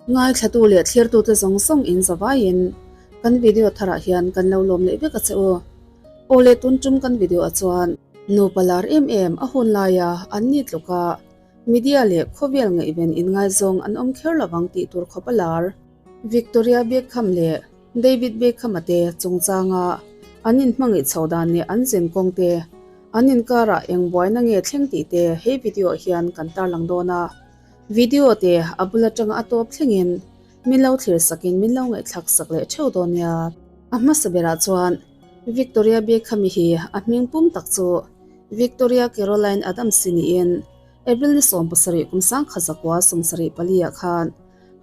Ngaithlatu leh thlirtute zawng zawng in zavaiin kan video tharah hian kan lo lawm leh vek a che u. Aw leh tun tum kan video ah chuan nupa lar em em a hun laia an ni tluka media leh khawvel ngaihven inngaizawng an awm kher lovang tih tur khawp a lar. Victoria Beckham leh David Beckham-a te chungchanga an inhmangaih chho dan leh an zin kawng te, an inkarah eng buaina nge thleng tih te he video ah hian kan tarlang dawn a. Video te a bul atanga a tawp thlengin min lo thlir sakin min lo ngaihthlak sak leh theuh dawn nia. A hmasa berah chuan Victoria Beckham-i hi a hming pum tak chu Victoria Caroline Adams-i niin April ni 17 kum 1974 ah khan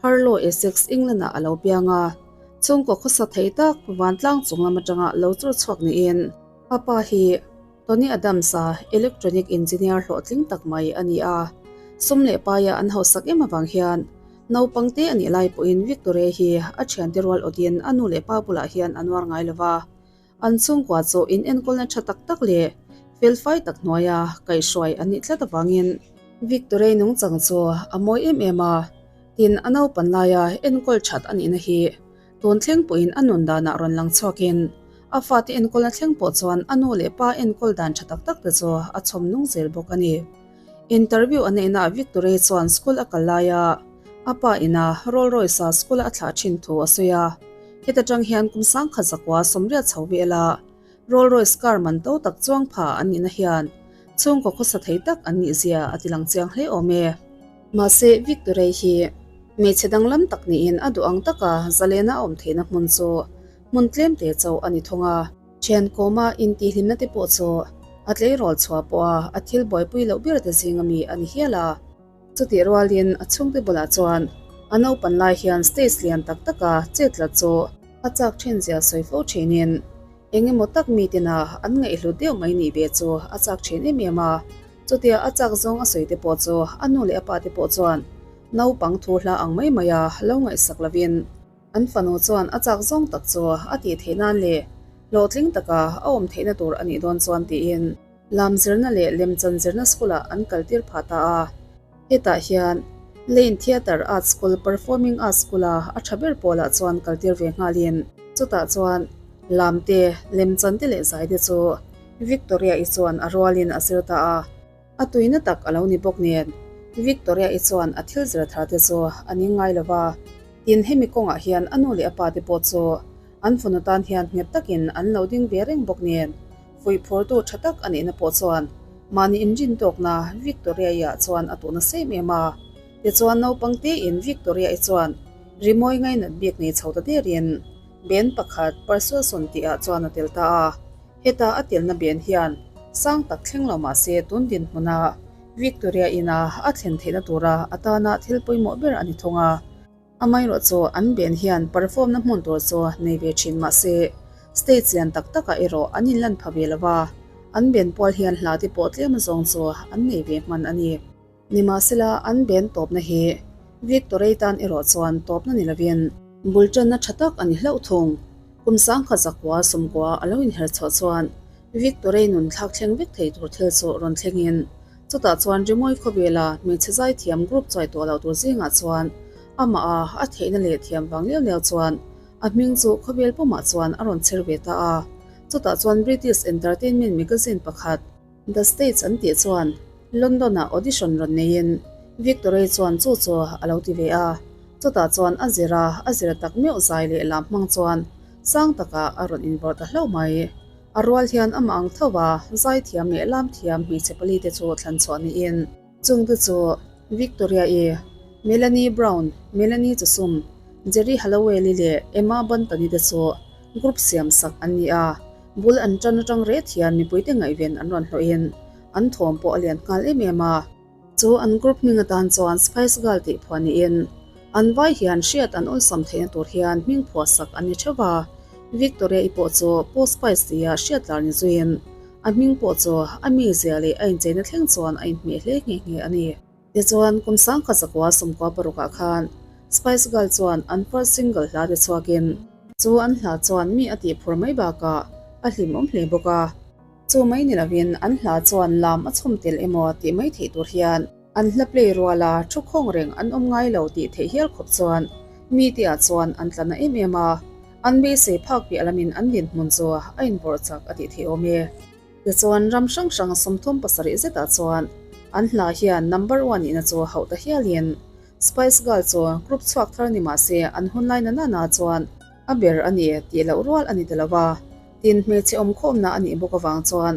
Harlow, Essex, England-ah a lo piang a. Chhungkaw khawsa thei tak vantlang chung lam atanga lo chur chhuak niin a pa hi Tony Adams-a electronic engineer hlawhtling tak mai a ni a. Sum leh paia an hausak em avang hian naupang te a nih lai pawhin Victoria hi a thiante rual awtin a nu leh pa bulah hian a nuar ngai lo va. An chhungkua chu in enkawlna tha tak tak leh felfai tak hnuaia kaihhruai an nih tlat avangin Victory nungchang chu a mawi em em a, tin a naupan laia enkawl that a nihna hi tun thleng pawhin a nun danah rawn lang chhuakin a fate enkawlna thleng pawh chuan a nu leh pa enkawl dan tha tak tak te chu a chhawm nung zel bawk a ni. Interview a neihnaah Victory chuan school a kal laia a pa ina Roll Royce a school a thlah thin thu a sawi a. Heta tang hian kum sangkhat zakua sawmriat chho vela Roll Royce car man to tak chuang pha an nihna hian chhungkaw khawsa thei tak an nih zia a ti lang chiang hle awm e. Mahse Victory hi hmeichhe danglam tak niin a duh ang taka zalena a awm theihna hmun chu hmun tlem te chauh a ni thung a. Thian kawma intihhlimna te pawh chu a tleirawl chhuah pawha a thil buaipui loh ber te zinga mi a ni hial a. Chutih rualin a chhungte bulah chuan a naupan lai hian stage lian tak taka chet tlat chu a chak thin zia sawi fo thinin eng emaw tak mi tina an ngaihhlut deuh mai nih ve chu a chak thin em em a. Chutia a chak zawng a sawi te pawh chu a nu leh a pa te pawh chuan naupang thu hla ang mai maia lo ngaihsak lovin, An fanu chuan a chak zawng tak chu a tih theih nan leh hlawhtling taka a awm theihna tur a nih dawn chuan tiin lam zirna leh lemchan zirna school ah an kaltir phah ta a. Hetah hian Lane Theatre Arts School Performing Arts School a a tha ber pawlah chuan kaltir ve nghalin chutah chuan lam te, lemchan te leh zai te chu Victoria-i chuan a rualin a zir ta a. A tuina tak a lo ni bawk nen Victoria-i chuan a thil zir thar te chu a ning ngai lo va. Tin, hemi kawngah hian a nu leh a pa te pawh chu an fanu tan hian nghet takin an lo ding ve reng bawk nen fuihphurtu tha tak a nihna pawh chuan mahni inrin tawkna Victoria-i ah chuan a tuh nasa em em a. Tichuan naupang tein Victoria-i chuan rimawi ngainat bik nei chho ta derin band pakhat Persuasion tih ah chuan a tel ta a. Heta a telna ben hian sang tak thleng lo mah se tun dinhmuna Victoria ina a thlen theihna tura a tana thil pawimawh ber a ni thung a. Amaherawh chu an ben hian perform na hmun tur chu nei ve thin mah se stage lian tak takah erawh an inlan pha ve lo va, an ben pual hian hla te pawh tlem azawng chu an nei ve hman a ni. Nimahsela an ben tawpna hi Victory tan erawh chuan tawpna ni lovin bul tanna tha tak a ni hlauh thung. Kum sangkhat zakua sawmkua a lo inher chhuah chuan Victory nun thlak thleng vek thei tur thil chu rawn thlengin chutah chuan rimawi khawvela hmeichhe zaithiam group chuai tawh loh tur zingah chuan amah a a theihna leh thiam vang liau liau chuan a hming chu khawvel pumah chuan a rawn chher ve ta a. Chutah chuan British entertainment magazine pakhat The States an tih chuan London-ah audition rawn neiin Victory chuan chu chu a lo ti ve a, chutah chuan a zir a, a zir tak meuh zai leh lam hmang chuan sang takah a rawn invawrh ta hlauh mai. A rual hian amah ang tho a, zai thiam leh lam thiam hmeichhe pali te chu thlan chhuah niin chungte chu Victoria-i, Melanie Brown, Melanie Chusum, Geri Halliwell-i leh Emma Bunton-i te chu group siam sak an ni a, bul an tan atang ret hian mipuite ngaihven an rawn hlawhin an thawm pawh a lian nghal em em a. Chu an group hming atan chuan Spice Girl tih phuah niin an vai hian hriat an awlsam theihna tur hian hming phuah sak an ni theuh a, Victoria-i pawh chu Posh Spice tia hriat lar ni zuiin a hming pawh chu a mizia leh a incheina thleng chuan a inhmeh hle nghe nghe a ni. Tichuan, kum sangkhat zakua sawmkua parukah khan Spice Girl chuan an first single hla ti chhuakin, chu an hla chuan mi a tihphur mai bakah a hlimawm hle bawk a. Chu mai ni lovin an hla chuan lam a chhawm tel emaw tih mai theih tur hian. An hla play ruala thu khawng reng an awm ngai lo tih theih hial khawp chuan mi te ah chuan an tla na em em a, an beisei phak piah lamin an dinhmun chu a invawrh chak a tih theih awm e. Tichuan ram hrang hrang 37 zetah chuan an hla hian number one nihna chu hauh ta hialin Spice Girl chu group chhuak thar ni mah se an hunlai na nana chuan a ber a ni tih loh rual a ni ta lo va, tin hmeichhe awmkhawmna a nih bawk avang chuan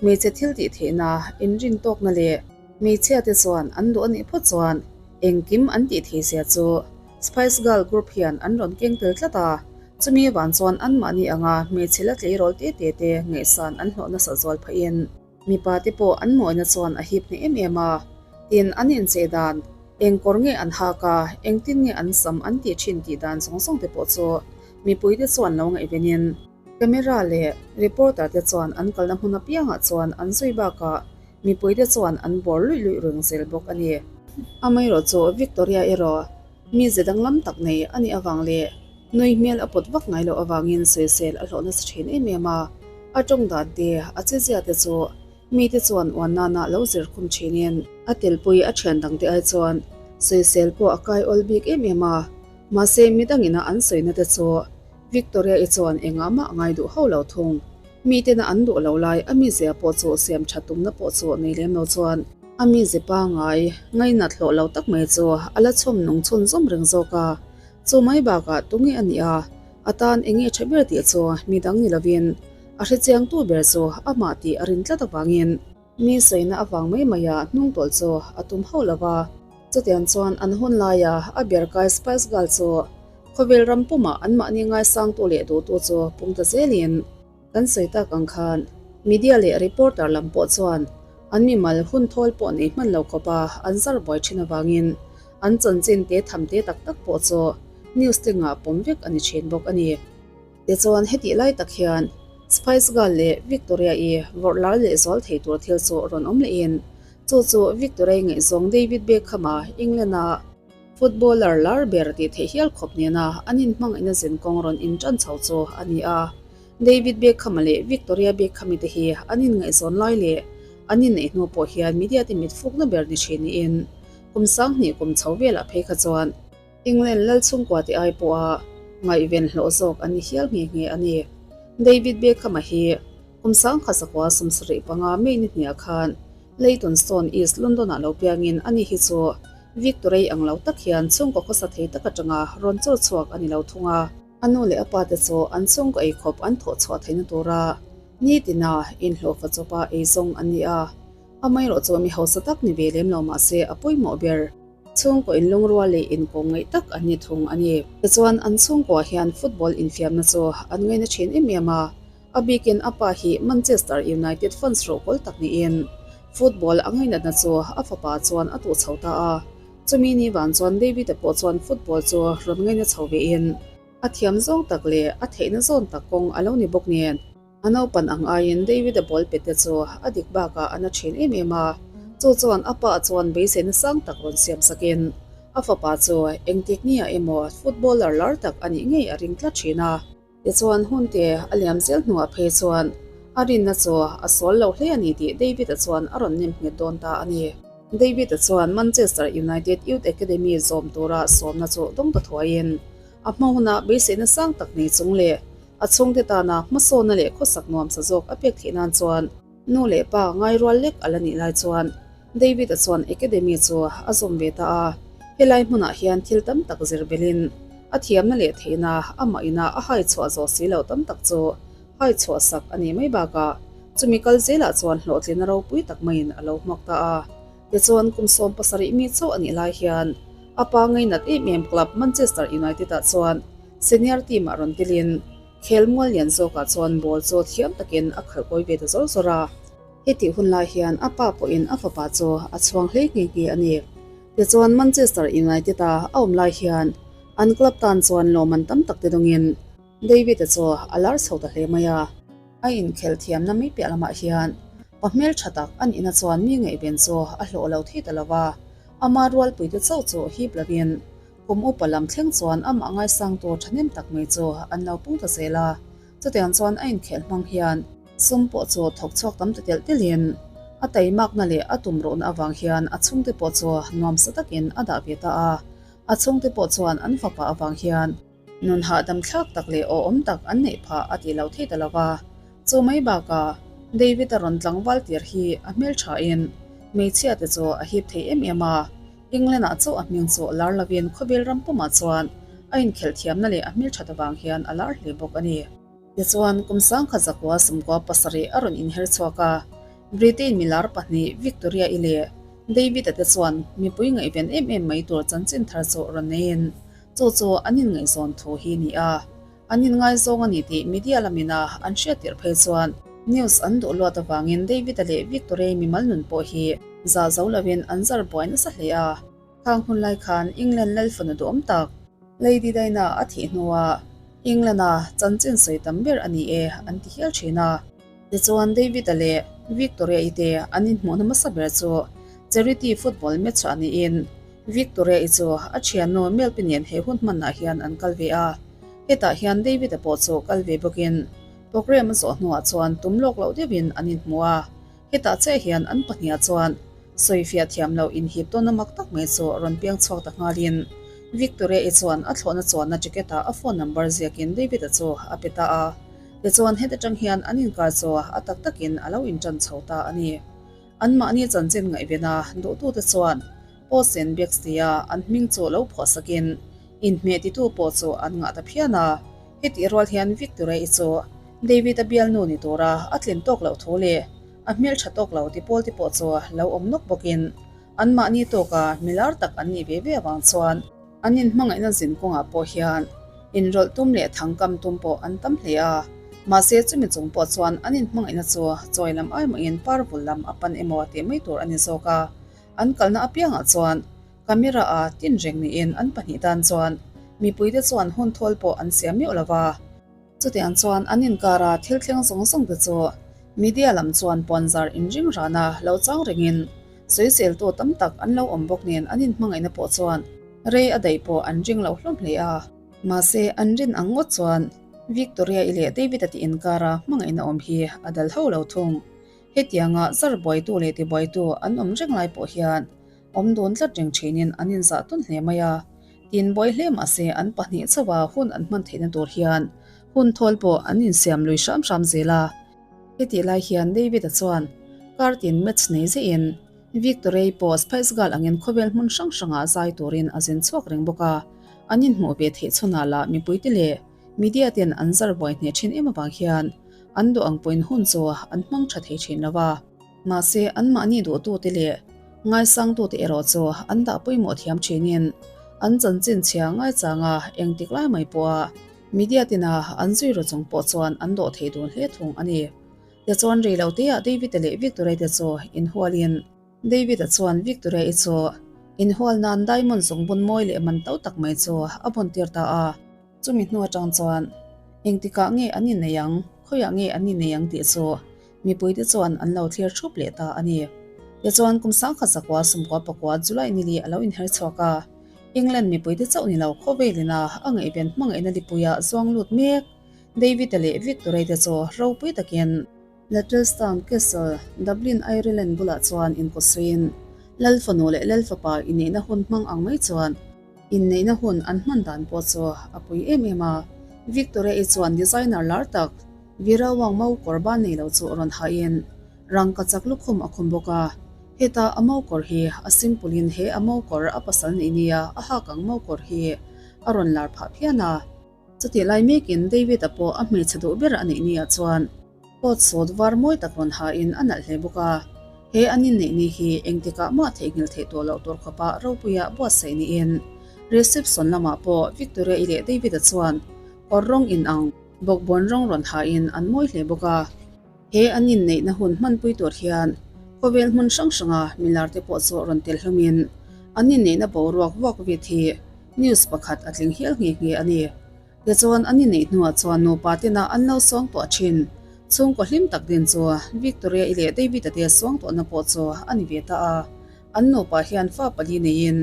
hmeichhe thil tih theihna, inrintawkna leh hmeichhia te chuan an duh a nih phawt chuan engkim an tih thei zia chu Spice Girl group hian an rawn keng tel tlat a, chumi avang chuan anmahni anga hmeichhe la tleirawl te te te ngaihsan an hlawh nasa zual phahin mipa te pawh an mawina chuan a hip hneh em em a, tin an inchei dan, eng kawr nge an hak a, engtin nge an sam an tih thin tih dan zawng zawng te pawh chu mipui te chuan lo ngaihvenin. Camera leh reporter te chuan an kalna hmun apiangah chuan an zui bakah mipui te chuan an bawr luih luih reng zel bawk a ni. Amaherawh chu Victoria erawh mi ze danglam tak nei a nih avang leh nui hmel a pawt vak ngai loh avangin sawisel a hlawh nasa thin em em a, a tawng dan te, a chezia te chu mite chuan uan nana lo zir khum thinin a telpui a thian dangte ai chuan sawisel pawh a kai awl bik em em a, mahse midangina an sawina te chu Victoria-i chuan engah mah a ngai duh hauh lo thung. Mitena an duh lo lai a mizia pawh chu siam tha tumna pawh chu nei lem lo chuan a mize pangai ngainat hlawh lo tak mai chu a la chhawm nung chhun zawm reng zawk a. Chu mai bakah tunge a nih a, a tan enge tha ber tih chu midang ni lovin a hrechiangtu ber chu amah tih a rin tlat avangin Mi sawina avang mai maia hnung tawlh chu a tum hauh lo va. Chutiang chuan an hun laia a ber kai Spice Girl chu khawvel ram pumah anmahni ngaisangtu leh duhtu chu pung ta zelin kan sawi tak ang khan media leh reporter lam pawh chuan an mimal hun thawl pawh nei hman lo khawpa an zar buai thin avangin an chanchin te tham te tak tak pawh chu news tlingah pawm vek a ni thin bawk a ni. Tichuan hetih lai tak hian Spice Girl leh Victoria-i vawrh lar leh zual thei tur thil chu rawn awm lehin chu chu Victoria-i ngaihzawng David Beckham-a England-a footballer lar ber tih theih hial khawp nena an inhmangaihna zin kawng rawn intan chho chu a ni a. David Beckham-a leh Victoria Beckham-i te hi an inngaihzawn lai leh an inneih hnu pawh hian media te mit fukna ber ni thin niin kum 2000 kum chho velah phei kha chuan England lal chhungkua te ai pawha ngaihven hlawh zawk an ni hial nghe nghe a ni. David Beckham-a hi kum 1975 May ni hniah khan Leytonstone, East London-ah lo piangin ani hi chu Victory ang lo tak hian chhungkaw khawsa thei tak atanga rawn chawr chhuak a ni lo thung a. A nu leh a pa te chu an chhungkaw eikhawp an thawh chhuah theihna tura nitina inhlawhfa chawpa eizawng an ni a. Amaherawh chu mi hausa tak ni ve lem lo mahse a pawimawh ber. Chhungkaw inlungrual leh inkawm ngaih tak an ni thung a ni. Tichuan, an chhungkuah hian football infiamna chu an ngaina thin em em a, a bikin a pa hi Manchester United fans rawhkawl tak niin football a ngainatna chu a fapa chuan a tuh chho ta a. Chumi ni vang chuan David-a pawh chuan football chu rawn ngaina chho vein a thiam zawng tak leh a theihna zawn tak kawng a lo ni bawk nen. A naupan ang aiin David-a ball pet te chu a dik bakah a na thin em em a, chu chuan a pa chuan beiseina sang tak rawn siam sakin a fapa chu engtik nia emaw footballer lar tak a nih ngei a ring tlat thin a. Tichuan hunte a liam zel hnuah phei chuan a rinna chu a sual lo hle a ni tih David-a chuan a rawn nem nghet dawn ta a ni. David-a chuan Manchester United Youth Academy zawm tura sawmna chu dawng ta thuaiin a hma huna beiseina sang tak nei chung leh A chhungte tana hmasawnna leh khawsak nuamsa zawk a pek theih nan chuan nu leh pa ngairual lek a la nih lai chuan David-a chuan Academy chu a zawm ve ta a. Helai hmunah hian thil tam tak zir belin a thiamna leh theihna amah ina a hai chhuah zawh si loh tam tak chu hai chhuah sak a nih mai bakah chumi kal zelah chuan hlawhtlinna ropui tak maiin a lo hmuak ta a. Tichuan kum 17 mi chauh a nih lai hian a pa ngainat em em club Manchester United-ah chuan Senior team ah rawn tilin khelmual lian zawkah chuan ball chu thiam takin a khalh kawi ve ta zawr zawr a. Hetih hun lai hian a pa pawhin a fapa chu a chhuang hle nghe nghe a ni. Tichuan Manchester United a a awm lai hian an club tan chuan lawmman tam tak te dawngin David-a chu a lar chho ta hle mai a. A inkhelh thiamna mai piah lamah hian pa hmeltha tak a nihna chuan mi ngaihven chu a hlawh lo thei ta lo va, ama rualpuite chauh chu hip lovin Kum upa lam thleng chuan amah ngaisang tur thahnem tak mai chu an lo pung ta zel a, chutiang chuan a inkhelh hmang hian sum pawh chu thawk chhuak tam ta telh telhin. A taimakna leh a tumruhna avang hian a chhungte pawh chu nuamsa takin a dah ve ta a. A chhungte pawh chuan an fapa avang hian nun hahdam thlak tak leh awhawm tak an neih phah a tih loh thei ta lo va. Chu mai bakah David-a rawn tlangval tir hi a hmelthain hmeichhia te chu a hip thei em em a. England-ah chauh a hming chu lar lovin khawvel ram pumah chuan a inkhelh thiamna leh a hmelthat avang hian a lar hle bawk a ni. Tichuan, kum sangkhat zakua sumkua pasarih a rawn inher chhuak a, Britain milar pahnih Victoria-i leh David-a te chuan mipui ngaihven em em mai tur chanchin thar chu rawn neiin chu chu an inngaihzawn thu hi ni a. An inngaizawng a ni tih media lamin a an hriat tirh phei chuan news an duh luat avangin David-a leh Victoria-i mimal nun pawh hi zah zo lovin an zar buai nasa hle a. Khang hun lai khan England lal fanu duhawm tak Lady Diana a thih hnuah England-a chanchin sawi tam ber a ni e an ti hial thin a. Tichuan David-a leh Victoria-i te an inhmuhna hmasa ber chu charity football match ah niin Victoria-i chu a thiannu Melpi nen he hun hmanah hian an kal ve a. Hetah hian David-a pawh chu kal ve bawkin programme a zawh hnuah chuan tum lawk loh deuhin an inhmu a. Hetah chiah hian an pahniha chuan sawifiah thiam loh inhip tawn a mak tak mai chu rawn piang chhuak ta nghalin Victoria-i chuan a thlawhna chuanna ticket ah a phone number ziakin David-a chu a pe ta a. Tichuan heta tang hian an inkar chu a tak takin a lo intan chho ta a ni. Anmahni chanchin ngaihvena duhtute chuan Post and Bags tia an hming chu lo phuahsakin inhmeh titu pawh chu an ngah ta phian a. Hetih rual hian Victoria-i chu David-a bialnu ni tura a tlin tawk loh thu leh a hmeltha tawk lo ti pawl te pawh chu lo awm nawk bawkin anmahni tawka milar tak an nih ve ve avang chuan an inhmangaihna zin kawngah pawh hian inrawlh tum leh thangkam tum pawh an tam hle a. Mahse chumi chung pawh chuan an inhmangaihna chu chawi lam ai mahin parvul lam a pan emaw tih mai tur a ni zawk a. An kalna apiangah chuan Camera a tin reng niin an pahnih tan chuan mipuite chuan hun thawl pawh an siam meuh lo va. Chutiang chuan an inkara thil thleng zawng zawng te chu media lam chuan puanzar inring rana lo chang rengin sawiseltu tam tak an lo awm bawk nen an inhmangaihna pawh chuan rei a daih pawh an ring lo hlawm hle a. Mahse an rin ang ngawt chuan Victoria-i leh David-a tih inkara hmangaihna awm hi a dal ho lo thung. Hetianga zar buaitu leh tibuaitu an awm reng lai pawh hian Awm dun tlat reng thinin an inzah tawn hle mai a, tin buai hle mahse an pahnih chauha hun an hman theihna tur hian hun thawl pawh an insiam lui hram hram zel a. Hetih lai hian David-a chuan kar tin match nei zeihin Victory pawh Spice Girl angin khawvel hmun hrang hrangah zai turin a zin chhuak reng bawk a, an inhmuh ve theih chhunah lah mipuite leh media ten an zar buai hneh thin em avang hian an duh ang pawhin hun chu an hmang tha thei thin lo va. Mahse, anmahni duhtute leh ngaisangtute erawh chu an dah pawimawh thiam thinin an chanchin chhia ngaichanga engtik lai mai pawha media tina an zui ru chung pawh chuan an dawh thei dun hle thung a ni. Tichuan rei lo teah David-a leh Victoria te chu inhualin David-a chuan Victoria-i chu inhual nan diamond zungbun mawi leh man to tak mai chu a buntir ta a. Chumi hnu atang chuan engtikah nge an innei ang, khawiah nge an innei ang tih chu Mipuite chuan an lo thlir thup leh ta a ni. Tichuan kum sangkhat zakua sumkua pakua July nili a lo inher chhuak a, England mipuite chauh ni lo khawvelin a a ngaihven hmangaihna lipuia zuang lut mek David-a leh Victoria te chu ropui takin Lattleston Castle, Dublin, Ireland bulah chuan inkawtsuiin Lal fanu leh Lal fapa inneihna hun hmang ang mai chuan inneihna hun an hman dan pawh chu a pui em em a. Victoria-i chuan designer lar tak Vira Wang mau kawr ban nei lo chu rawn hahin rangka chak lukhum a khum bawk a. Heta a mau kawr hi a simple in he a mau kawr a pasal neih nia a hak ang mau kawr hi a rawn lar phah phian a. Chutih lai mekin David-a pawh a hmeichhe duh ber a neih nia chuan coat suit var mawi tak rawn hahin a nalh hle bawk a. He an inneih ni hi engtikah mah theihnghilh theih tawh loh tur khawpa ropuia buatsaih niin reception lamah pawh Victoria-i leh David-a chuan kawr rawng inang Bawkbawn rawng rawn hahin an mawi hle bawk a. He an inneihna hun hmanpui tur hian khawvel hmun hrang hranga milar te pawh chu rawn tel hlawmin an inneihna boruak vuak vit hi news pakhat a tling hial nghe nghe a ni. Tichuan an inneih hnuah chuan nupa tena an lo suang tawh thin. Chhungkaw hlim tak din chu Victoria-i leh David-a te suang tawhna pawh chu a ni ve ta a. An nupa hian fa pali neiin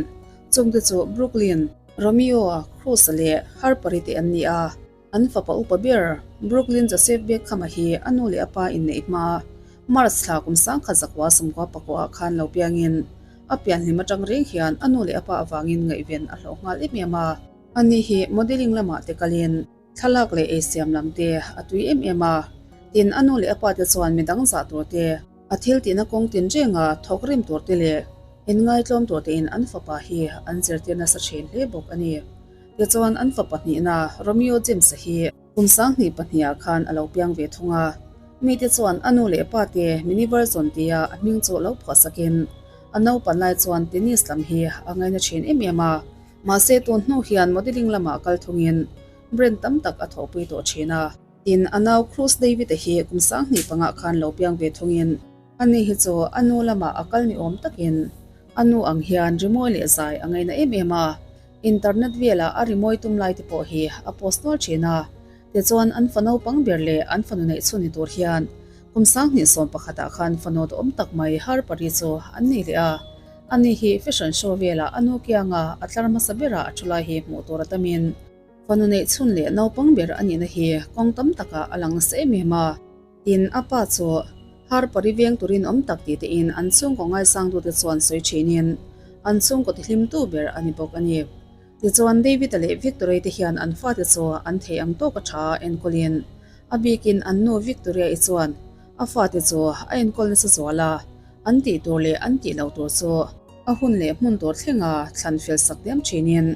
chungte chu Brooklyn, Romeo-a, Cruz-a leh Harper-i te an ni a. An fapa upa ber, Brooklyn Joseph Beckham-a hi a nu leh a pa inneih hma. March thla kum 1994 ah khan lo piangin a pianhlim atang reng hian a nu leh a pa avangin ngaihven a hlawh nghal em em a. Ani hi modelling lamah te kalin thlalak leh eisiam lam te a tui em em a. Tin, a nu leh a pa te chuan midang zah tur te, a thil tihna kawng tin renga thawk rim tur te leh inngaitlawm tur tein an fapa hi an zirtir nasa thin hle bawk a ni. Tichuan an fapa hnihna Romeo James-a hi Kum 2002 ah khan a lo piang ve thung a, mite chuan a nu leh pa te mini version tia a hming chu lo phuah sakin a naupan lai chuan tennis lam hi a ngaina thin em em a, mahse tun hnu hian modelling lamah kal thungin brand tam tak a thawhpui tawh thin a. Tin, a nau Cruz David-a hi kum 2005 ah khan lo piang ve thungin ani hi chu a nu lamah a kal ni awm takin a nu ang hian rimawi leh zai a ngaina em em a. Internet velah a rimawi tum lai te pawh hi a post nual thin a, tichuan an fa naupang ber leh an fanu neih chhun ni tur hian kum 2011 ah khan fanu duhawm tak mai Harper-i chu an nei leh a, ani hi fashion show velah a nu kianga a tlar hmasa berah a thu lai hi hmuh tur a tamin fanu neih chhun leh naupang ber a nihna hi kawng tam takah a lang nasa em em a. Tin, a pa chu Harper-i veng turin awm tak tih tein an chhungkaw ngaisangtute chuan sawi thinin an chhungkaw tihlimtu ber a ni bawk a ni. Tichuan, David-a leh Victoria te hian an fate chu an thei ang tawka tha enkawlin a bikin an nu Victoria-i chuan a fate chu a enkawl nasa zual a, an tih tur leh an tih loh tur chu a hun leh hmun tur thlenga thlan fel sak diam thinin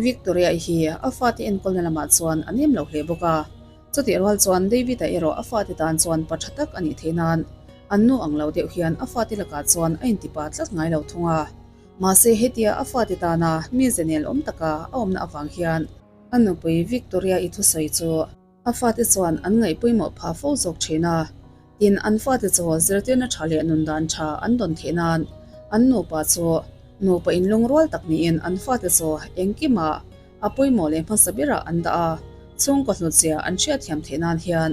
Victoria-i hi a fate enkawlna lamah chuan a nem lo hle bawk a. Chutih rual chuan David-a erawh a fate tan chuan pa tha tak a nih theih nan an nu ang lo deuh hian a fate lakah chuan a intipa tlat ngai lo thung a. Mahse hetia a fate tana mi zenel awm taka a awmna avang hian a nupui Victoria-i thusawi chu a fate chuan an ngaih pawimawh phah fo zawk thin a. Tin, an fate chu zirtirna tha leh nun dan tha an dawn theih nan an nupa chu nupa inlungrual tak niin an fate chu engkimah a pawimawh leh hmasa berah an dah a, chhungkaw hlutzia an hriatthiam theih nan hian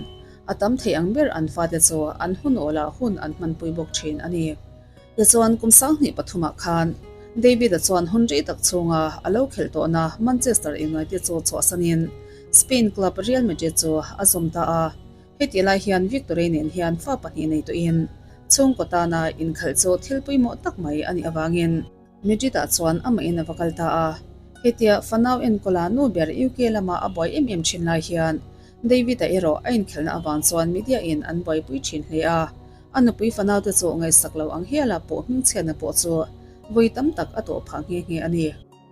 a tam thei ang ber an fate chu an hun awlah hun an hmanpui bawk thin a ni. Tichuan, kum 2003 ah khan David-a chuan hun rei tak chhunga a lo khelh tawhna Manchester United chu chhuahsanin Spain club Real Madrid chu a zawm ta a. Hetih lai hian Victory nen hian fa pahnih nei tawhin chhungkaw tana inkhalh chu thil pawimawh tak mai a nih avangin Madrid-ah chuan amahin a va kal ta a. Hetia fanau enkawla nu ber UK lama a buai em em thin lai hian David-a erawh a inkhelhna avang chuan media-in an buaipui thin hle a. A nupui fanaute chu ngaihsak lo ang hiala pawh hmingchhiatna pawh chu vawi tam tak a tawh phah nghe nghe a ni.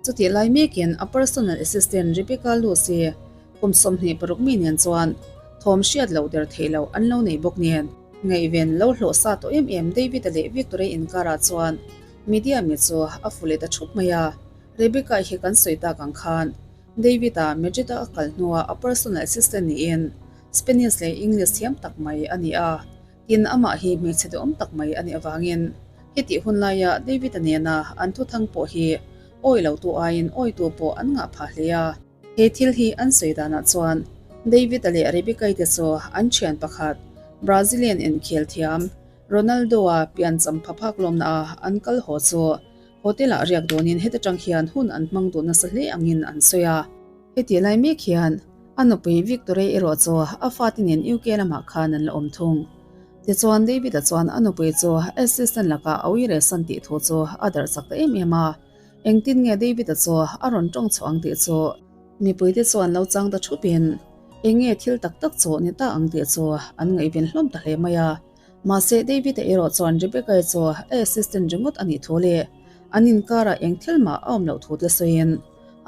Chutih lai mekin a personal assistant Rebecca Lucy kum 26 mi nen chuan thawm hriat loh der theih loh an lo nei bawk nen. Ngaihven lo hlawh sa tawh em em David-a leh Victor-a inkarah chuan media mi chu a fu leh ta thup mai a, Rebecca hi kan sawi tak ang khan David-a Madrid-a a kal hnuah a personal assistant niin Spanish leh English thiam tak mai a ni a, tin amah hi hmeichhe duhawm tak mai a nih avangin hetih hun laia David-a nena an thuthang pawh hi awi lotu aiin awitu pawh an ngah phah hle a. He thil hi an sawi danah chuan David-a leh Rebecca-i te chu an thian pakhat Brazilian inkhel thiam Ronaldo-a piancham pha phak lawmna a an kal haw chu hotel-ah riak dawnin heta tang hian hun an hmang duh nasa hle angin an sawi a. Hetih lai mek hian a nupui Victoria erawh chu a fate nen UK lamah khan an la awm thung. Tichuan David-a chuan a nupui chu assistant lakah a uiresan tih thu chu a darh chak ta em em a. Engtin nge David-a chu a rawn tawng chhuah ang tih chu mipuite chuan lo chang ta thupin eng nge thil tak tak chu ni ta ang tih chu an ngaihven hlawm ta hle mai a. Mahse David-a erawh chuan Rebecca-i chu a assistant ringawt a nih thu leh an inkarah eng thil mah a awm loh thu te sawiin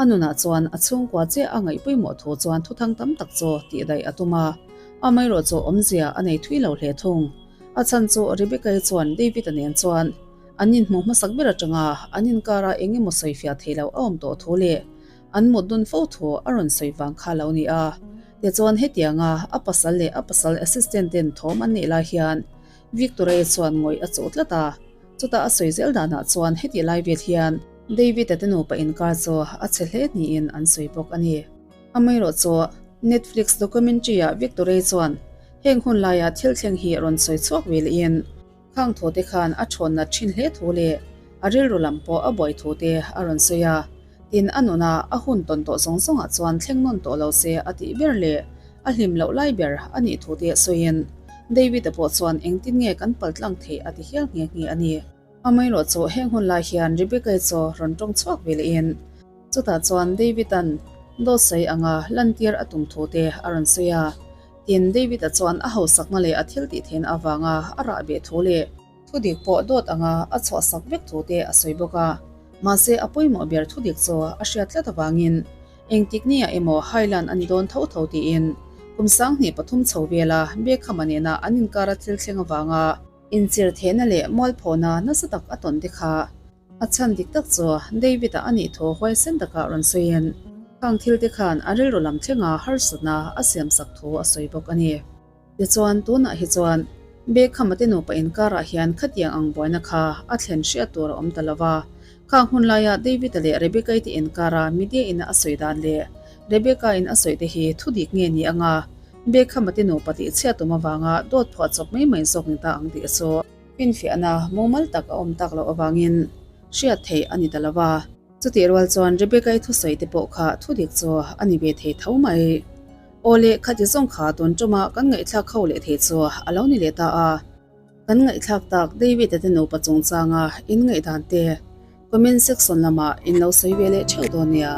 a nunah chuan a chhungkua chiah a ngaih pawimawh thu chuan thuthang tam tak chu tih daih a tum a, amaherawh chu awmzia a nei thui lo hle thung. A chhan chu Rebecca-i chuan David-a nen chuan An inhmuh hmasak ber atanga an inkara eng emaw sawifiah theih loh a awm tawh thu leh an mut dun fo thu a rawn sawi vang kha lo ni a. Tichuan hetianga a pasal leh a pasal assistant ten thawm an neih lai hian Victoria chuan ngawih a chuh tlat a. Chutah a sawi zel danah chuan hetih lai vel hian David-a te nupa inkar chu a chhe hle niin an sawi bawk a ni. Amaherawh chu Netflix documentary-ah Victoria chuan heng hun laia thil thleng hi rawn sawi chhuak ve lehin, Khang thu te khan a thawn nat thin hle thu leh a rilru lam pawh a buai thu te a rawn sawi a. Tin, a nuna a hun tawn tawh zawng zawngah chuan thleng nawn tawh lo se a tih ber leh a hlim loh lai ber a nih thu te sawiin. David-a pawh chuan engtin nge kan pal tlang theih a ti hial nghe nghe a ni. Amaherawh chu heng hun lai hian Rebecca-i chu rawn tawng chhuak ve lehin chutah chuan David-a'n dawt sawi anga lantir a tum thu te a rawn sawi a. Tin, David-a chuan a hausakna leh a thil tih theihna avanga a rah beh thu leh thudik pawh dawt anga a chhuahsak vek thu te a sawi bawk a. Mahse, a pawimawh ber thudik chu a hriat tlat avangin Engtik nia emaw Highland a ni dawn tho tho tiin kum 23 chho vela Beckham-a nena an inkara thil thleng avanga inchir thehna leh mualphawna nasa tak a tawn te kha a chhan dik tak chu David-a a nih thu huaisen takah rawn sawiin khang thil te khan a rilru lam thlenga harsatna a siamsak thu a sawi bawk a ni. Tichuan, tunah hi chuan Beckham-a te nupa inkarah hian khatiang ang buaina kha a thlen hriat tur a awm ta lo va. Khang hun laia David-a leh Rebecca-i te inkara media-in a sawi dan leh Rebecca-in a sawi te hi thu dik nge ni anga Beckham-a te nupa tih chhiat tum avanga dawt phuah chawp mai mai zawk ni ta ang tih chu finfiahna mumal tak a awm tak loh avangin hriat theih a ni ta lo va. Chutih rual chuan Rebecca-i thusawi te pawh kha thu dik chu a ni ve thei tho mai. Aw le, khati zawng kha tun tuma kan ngaihthlak ho leh thei chu a lo ni leh ta a. Kan ngaihthlak tak David-a te nupa chungchanga in ngaihdan te comment section lamah in lo sawi ve leh theuh dawn nia.